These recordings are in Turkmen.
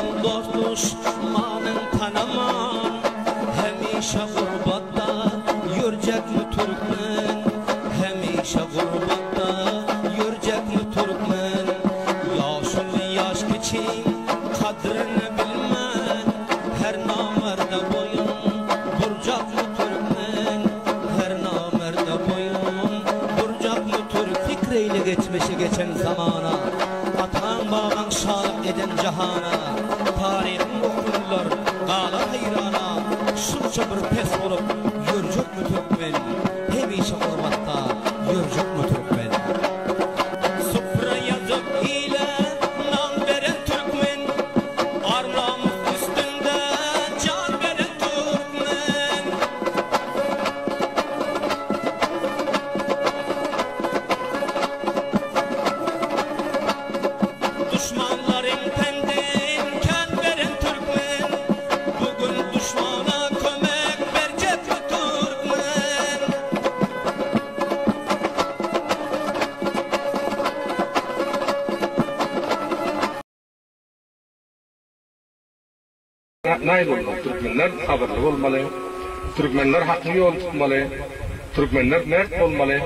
Bolsaň dost duşmanyň tanaman, Hemişe gurbatda ýörjekmi türkmen? Hemişe gurbatda ýörjekmi türkmen? Ýaşuly ýaş kiçiň kadryny bilmän, Her namerde boýun burjakmy türkmen? Her namerde boýun burjakmy türk? Pikir eýle geçmişi geçen zamana, Ataň babaň şalyk eden jahana, Taryhyň okunlar galar haýrana, Şunça bir pes bolup ýörjekmi türkmen, Hemişe gurbatda ýörjekmi türkmen. Supra ýazyp ile nan beren türkmen, Ar-namys üstünde jan beren türkmen. Duşmanlaryň pendin kän beren türkmen, Bu gün duşmana kömek berjekmi türkmen? Naý bolmak türkmenler sabyrly bolmaly türkmenler hakyň ýoly tutmaly türkmenler mert bolmaly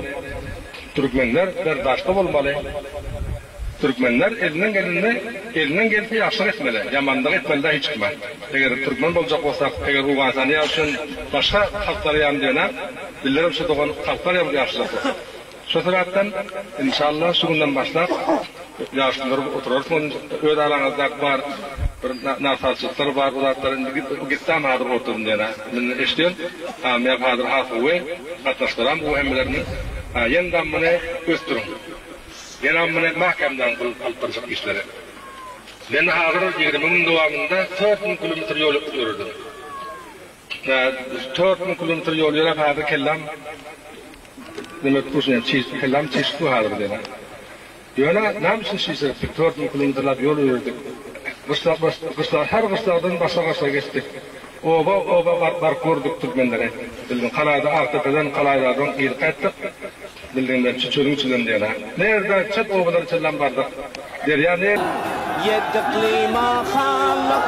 türkmenler berdaşly bolmaly türkmenler elinden gelenini elinden gelse ýagşylyk etmeli ýamanlyk etmeli däl hiç kime eger türkmen boljak bolsak eger Owganystanda ýa üçin başga halklar ýaly diýenä bizlerem şu dogan halklar ýaly ýagşylyk bolsak. Şo sebäpden, inşallah, şu günden başlap, ýaşulular oturarsyňyz, öz araňyzdaky bar bir näsazçylyklar bar, bu zatlar indi gitdam hazyr oturdym diýen-ä. Mende eşidýän, men hazyr has gowy, gatnaşyklaram gowy hemmeleriniň. Ýene-de muny ösdüriň. Ýene muny mäkämläň bu alyp barjak işleri. Men hazyr 20 gün dowamynda 4000 kilometr ýol ýöredim. 4000 kilometr ýol ýöräp hazyr kelläm Demek kuşuny çiş, kelläm çişip dur häzir diýýär. Ýöne näme üçin çişiripdik? 4000 kilometrläp ýol ýöredik. Gyşlag gyşlag her gyşlagdan başga gyşlaga geçdik. Oba oba baryp baryp gördük türkmenleri. Bildiň Kalaýda Akdepeden Kalaýlardan yzy gaýtdyk. Bildiň ben şu çölüň içinden diýýär. Nirde çet obalara çenlem bardyk. Derýa ne? Ýedi klyma hanlyk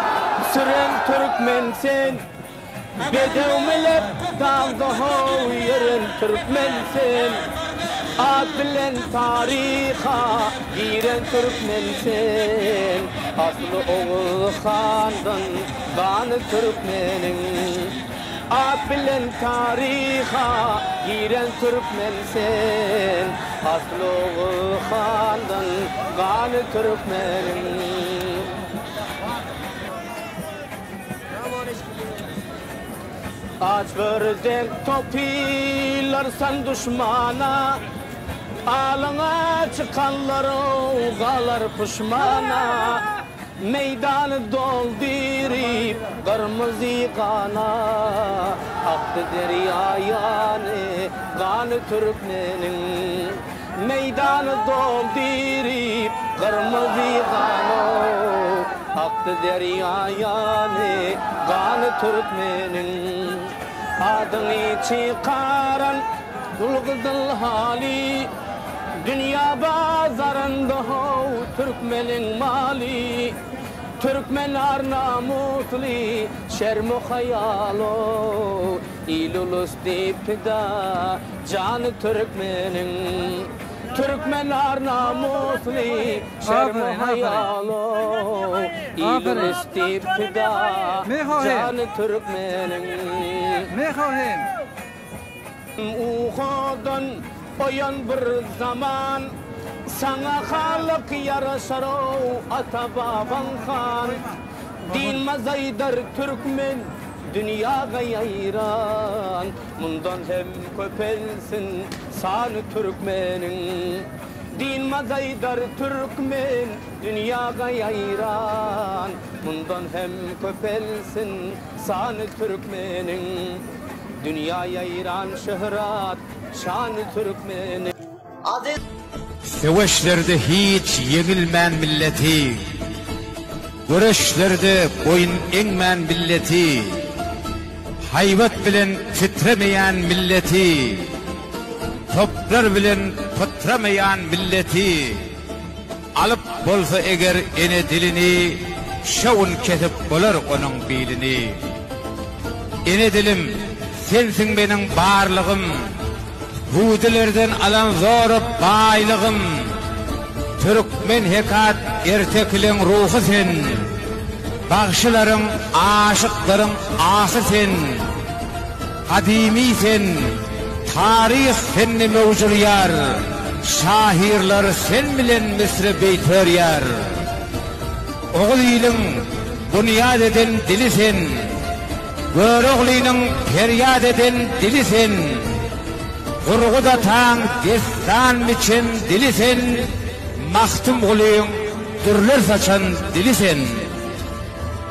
süren türkmen sen. Bedew münüp dagda how ýören türkmen sen, At bilen taryha giren türkmen sen, Asly Oguz handan gany türkmeniň. At bilen taryha giren türkmen sen, Asly Oguz handan gany türkmeniň. Aç bir dek topylarsan duşmana, Alyňa çykanlar galar puşmana. Meýdany dolduryp gyrmyzy gana, Akdy derýa ýany gany türkmeniň. Meýdany dolduryp gyrmyzy gano, Akdy derýa ýaly gany türkmeniň. Adyňy çykaran gül-gyzyl haly, Dünýä bazarynda how türkmeniň maly. Türkmen ar-namysly, şerm-u-haýaly, Il-ulus diýip pida jany türkmeniň. Türkmen ar-namysly, şerm-u-haýaly, Il-ulus diýip pida jany türkmeniň. Uhadan oýan bir zaman, Saňa halyk ýaraşar-ow, ata-babaň han. Dynmaz aýdar türkmen, dünýäge ýaýran, Mundan hem köpelsin sany türkmeniň. Dynmaz aýdar türkmen, dünýäge ýaýran, Mundan hem köpelsin sany türkmeniň. Dünýä ýaýran şöhrat, şany türkmeniň. Söweşlerde hiç ýeňilmän milleti, Göreşlerde boýun egmän milleti, Haýbat bilen titremeýän milleti, Toplar bilen pytramaýan milleti, Alyp bolsa eger ene dilini. Şo gün kesip bolar onuň bilini. Ene dilim, sensiň meniň barlygym, Hüwdülerden alan zor baýlygym. Türkmen hekat ertekileň ruhy sen, Bagşylaryň, aşyklaryň ahy sen. Gadymy sen, taryh sende möwjürýär, Şahyrlar sen bilen misri beýt örýär. Oguz iliň bunýat eden dili sen, Göroglynyň perýat eden dili sen, Gurgut ataň dessan biçen dili sen, Magtymgulyň dürler saçan dili sen.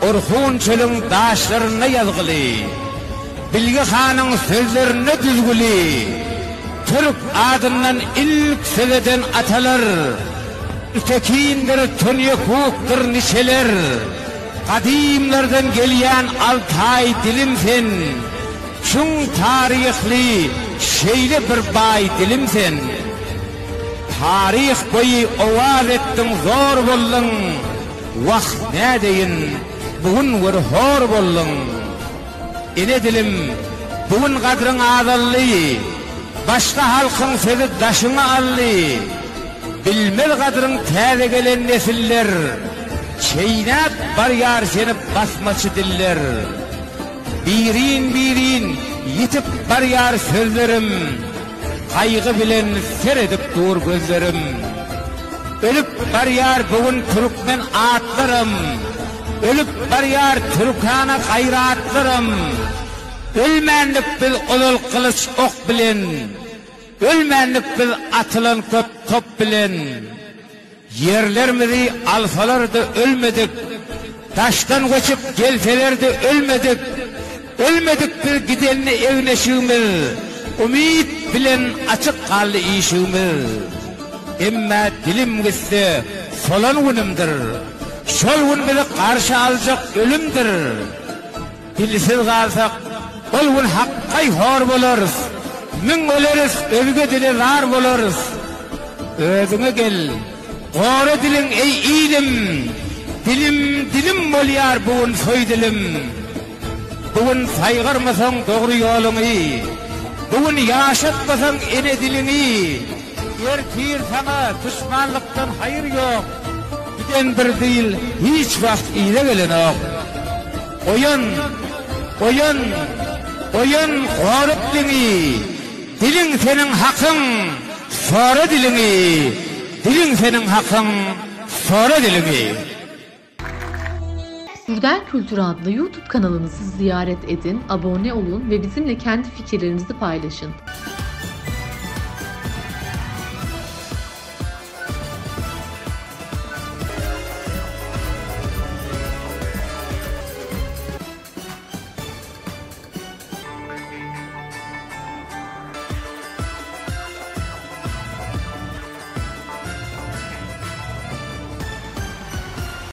Orhun çölüň daşlarynda ýazgyly, Bilge hanyň sözlerinde düzgüli, Türk adyndan ilk söz eden atalar, Ütekindir, Tönýekukdyr niçeler, Gadymlardan gelýän altaý dilim sen, Çuň taryhly şeýle bir baý dilim sen. Taryh boýy owaz etdiň zor bolduň, Wah, nädeýin, bu gün gör hor bolduň. Ene dilim, bu gün gadryň azaldy, Başga halkyň sözi daşyňy aldy. Bilmez gadryň täze gelen nesiller, Çeýnäp barýar seni basmaçy diller. Birin-birin ýitip barýar sözlerim, Gaýgy bilen seredip dur gözlerim. Ölüp barýar bu gün türkmen atlaram, Ölüp barýar türkana gaýratlaram. Ölmändik biz ozal gylyç ok bilen, Ölmändik biz atylan köp top bilen. Ýerlerimizi alsalar-da ölmedik, Daşdan göçüp gelseler-de ölmedik, Ölmedik biz gidende egin-eşigimiz, Umyt bilen açyk galdy işigimiz. Emmä dilim gitse solan günümdir, Şol gün bizi garşy aljak ölümdir. Dilsiz galsak, ol gün hakgaý hor bolarys, Müň öleris, özge dile zar bolarys. Özüňe gel, gora diliň eý ilim, Dilim, dilim bolýar bu gün soý dilim. Bu gün saýgarmasaň dogry ýoluňy, Bu gün ýaşatmasaň ene diliňi, Ertir saňa duşmanlykdan haýyr ýok, Giden bir dil hiç wagt yza gelenok. Oýan! Oýan! Oýan, gora diliňi! Diliň seniň hakyň, sora diliňi! Diliň seniň hakyň, sora diliňi! Türden Kültür adlı YouTube kanalımızı ziyaret edin, abone olun ve bizimle kendi fikirlerinizi paylaşın.